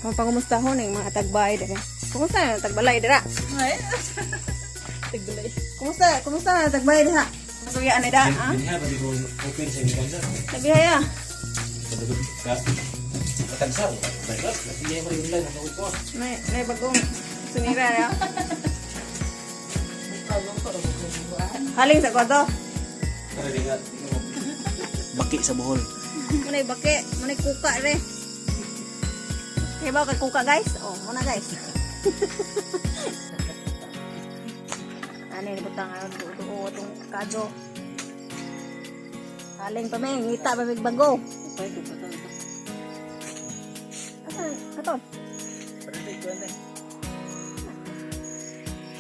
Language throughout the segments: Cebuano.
Mapangumusta ho ning mga tagbay dere. Kumusta na tagbalay dira? Ay. Tagbalay. Kumusta? Kumusta na tagbay dira? Masuya ani da, ha? Dinha pa di ko open sa gikan sa. Sabi haya. Ka. Matagsaw. Bagas, lagi mo rin lang ang ko. May bagong sunira ya. Haling sa kwarto. Baki sa Bohol. Munay baki, munay kuka re. Kaya ba kay kuka, guys? Oh, muna, guys. Ano yung butang ayon duo itong kado. Haling pa may, ngita pa may bago. Asa, katon?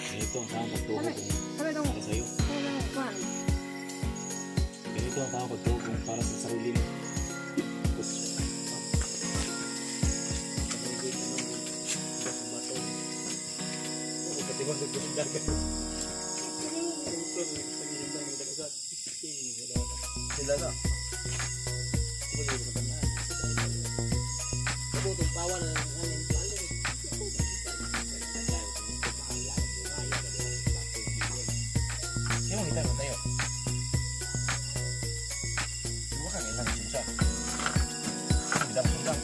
Ganito ang tamang pagtuo kung Sabi itong, para sa'yo. sabi itong, kuwan. Ganito ang tamang pagtuo kung para sa sarili mo. Tapos, Sila na. Sino kita mo tayo? Dua kan ilang susah. Bidang sundang.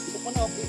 Ito pa na okay.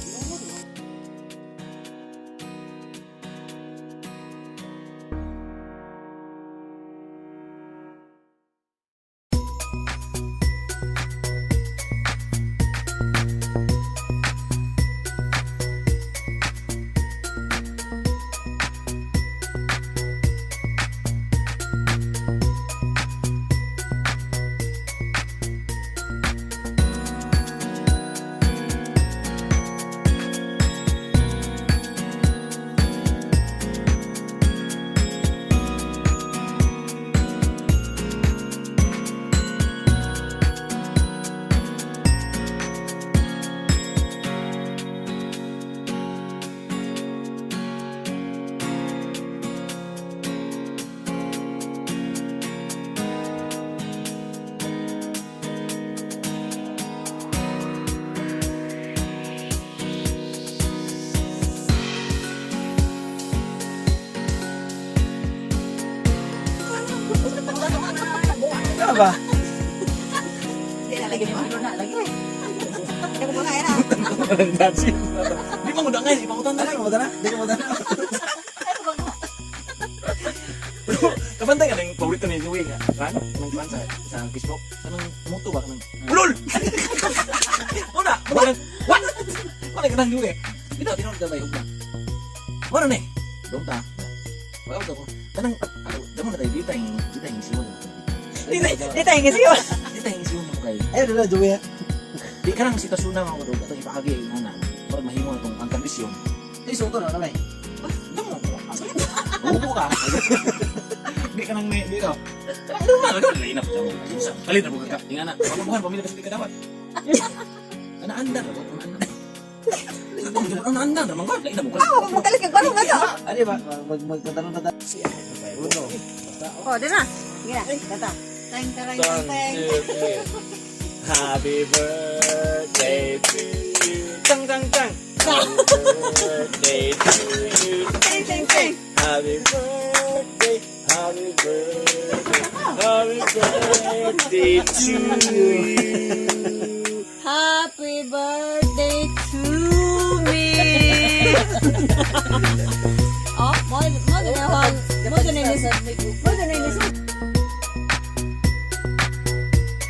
Ano ba? Hindi na lagi mo. Na lagi. Hindi ko makain na. Di pa mo dangay, di pa mo tanan. Ano mo na? Di mo na. Kabantay ka ng paborito ni Joey nga. Kan? Anong kan sa Facebook? Anong moto ba kanang? Ulol. Una, wala. What? Wala ka nang Joey. Bitaw tinuod ka ba yung Wala na eh. Dong ta. Wala ko. Kanang ano, damo na tayo di tayo di tayo siwon. Di tayo ngisiyo. Di tayo siwon mo kay. Ay, ano na, Joey. Di ka lang sitwasyon na mga dog atong ipaagi nga na. Para mahimo atong ang kondisyon. Ay, suto na kami. Damo ko. Ubo ka. Di ka nang may di ka. Normal ka lain na po. Kalit na po ka. Inga na. Pamabuhan pamilya kasi di ka dapat. Ana andar na po. Ana andar na man lain na po ka. Ah, magalit ka kwarto nga to. Ano ba? Mag magtatanong na tayo. Uno. Oh, di na. Sige na, kanta. Teng tarang teng. Happy birthday to you. Tang tang tang. Happy birthday to you. Ting, ting, ting. Happy birthday, happy birthday, happy birthday to you. Happy birthday to me. Oh, mo mo mo mo